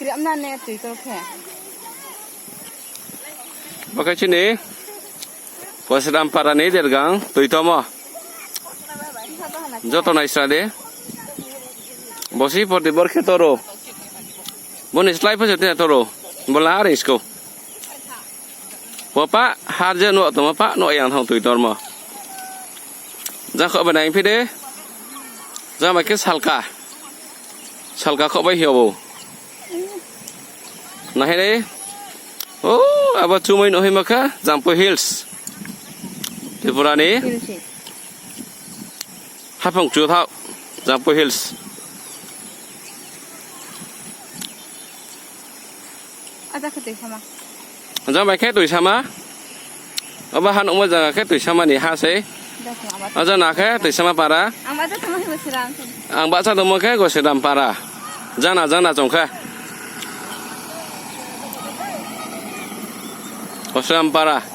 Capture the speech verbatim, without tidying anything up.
Ri amna ne tui tor khe. Bo khe chini Gosiram para ni dergang tuitomo. Joto naisra di. Bo si porti bor khe toro. Bo ni slái pho se tini toro. Bo la are isko. Bo pa har je no tongmo pa no yang thang tuitormo. Jang kho bai nai phi de. Jang bai khe salka. Salka kho bai hio bo. Nahai re. O, abo chumui nuhima kha, Jampui Hills. Tripura ni. Hills. Haphang chu thao, Jampui Hills. Aja khe tui sama. Jang bai khe tui sama. Abo ha nuhmo jaga khe tui sama ni ha sei. Aja na khe tui sama para. Ang bahcha tongmo khe Gosiram para. Jana, jana chong khe. Gosiram para.